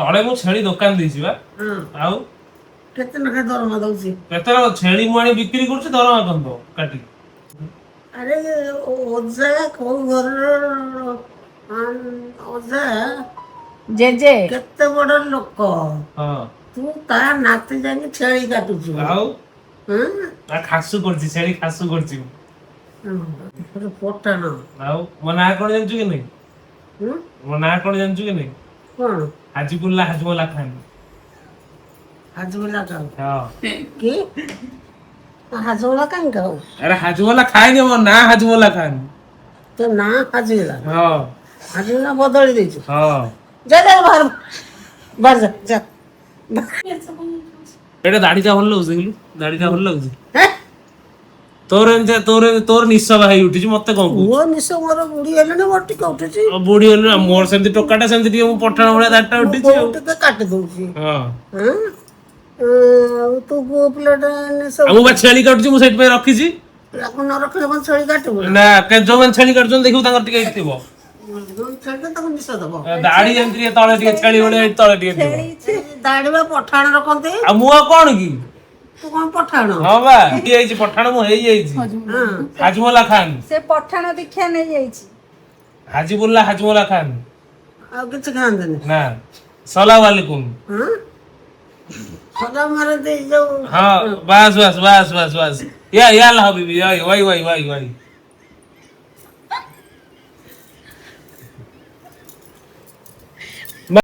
ତଳେ ମୁଁ ଛେଳି ଦୋକାନ ଦେଇଛି ବା। ହଁ। ଆଉ କେତେ ଲେଖା ଦରମା ଦଉଛି? କେତେ ଛେଳି ମୁଁ ଆଣି ବିକ୍ରି କରୁଛି, ଦରମା କଣ ଦବ କାଟି? ଆରେ ଓଜା, କୋଉ ଘରର ଓଜା? ଜେଜେ। କେତେ ବଡ ଲୋକ। ହଁ। ତୁ ତା ନାତି ଯାଇକି ଛେଳି କାଟୁଛୁ? ଆଉ ହଁ? ନା, ଖାସୁ କରୁଛି, ଛେଳି ଖାସୁ କରୁଛି ମୁଁ। ଗୋଟେ ପଠାଣ। ଆଉ ମୋ ନାଁ କଣ ଜାଣିଛୁ କି ନାଇଁ? ହୁଁ? ମୋ ନାଁ କଣ ଜାଣିଛୁ କି ନାଇଁ? କଣ? ହାଜିବୁଲ୍ଲା ହାଜମୁଲ୍ଲା ଖାନ। ହାଜମୁଲା ଖାଉ? ହଁ। କି ହାଜମୁଲା କାହିଁ ଖାଉ? ଆରେ ହାଜମୁଲ୍ଲା ଖାଇନି, ମୋ ନାଁ ହାଜମୁଲ୍ଲା ଖାନ। ତୋ ନାଁ ହାଜମୁଲା? ହଁ। ହାଜମୁଲା ବଦଳି ଦେଇଛୁ? ହଁ। ଯା ଯା, ବାହାର ବାହାର, ଯା ଯା। ଏଇଟା ଦାଢିଟା ଭଲ ଲାଗୁଛି, ଦେଖିଲୁ, ଦାଢିଟା ଭଲ ଲାଗୁଛି। ହେଁ? ତୋର ଏମିତି ତୋର ତୋର ନିଶ ହେଇ ଉଠିଛି, ମତେ କଣ କହୁଛୁ? ମୋ ନିଶ, ମୋର ବୁଢୀ ହେଲେଣି, ମୋର ଟିକେ ଉଠୁଛି। ଆଉ ବୁଢୀ ହେଲୁ, ଆଉ ମୋର ସେମିତି ଟୋକାଟା, ସେମିତି ଟିକେ ମୁଁ ପଠାଣ ଭଳିଆ ଦାଢିଟା ଉଠିଛି ଆଉ। ବୋଉ ଟିକେ କାଟି ଦଉଛି। ହଁ। ହଁ, ଆଉ ତୁ ପୁଅ ପିଲାଟା ନିଶ। ଆଉ ମୁଁ ବା ଛେଳି କାଟୁଛି, ମୁଁ ସେଇଥିପାଇଁ ରଖିଛି। ତାକୁ ନ ରଖିଲେ କଣ ଛେଳି କାଟିବୁ? ନା, ଯୋଉମାନେ ଛେଳି କାଟୁଛନ୍ତି ଦେଖିବୁ, ତାଙ୍କର ଟିକେ ଥିବ। ଛେଳି ତାକୁ ନିଶ ଦବ। ଦାଢି ଯେମିତି ଟିକେ ତଳେ ଟିକେ ଛେଳି ଭଳିଆ ଏଇଠି ତଳେ ଟିକେ ଥିବ। ଦାଢି ବା ପଠାଣ ରଖନ୍ତି। ଆଉ ମୁଁ ଆଉ କଣ କି? ତୁ କଣ ପଠାଣ? ହଁ ବା, ହେଇଯାଇଛି ପଠାଣ ମୁଁ ହେଇଯାଇଛି। ହଁ। ହାଜମୁଲ୍ଲା ଖାନ। ସେ ପଠାଣ ଦୀକ୍ଷା ନେଇଯାଇଛି। ହାଜିବୁଲ୍ଲା ହାଜମୁଲ୍ଲା ଖାନ। ଆଉ କିଛି ଖାଆନ୍ତିନି? ନା, ସଲାମ ଆଲାଇକୁମ। ହଁ, ସଦା ମାରନ୍ତି ଯୋଉ। ହଁ, ବାସ୍ ବାସ୍ ବାସ୍ ବାସ୍ ବାସ୍, ୟା ୟା, ହାବିବି, ୟା, Y Y Y Y.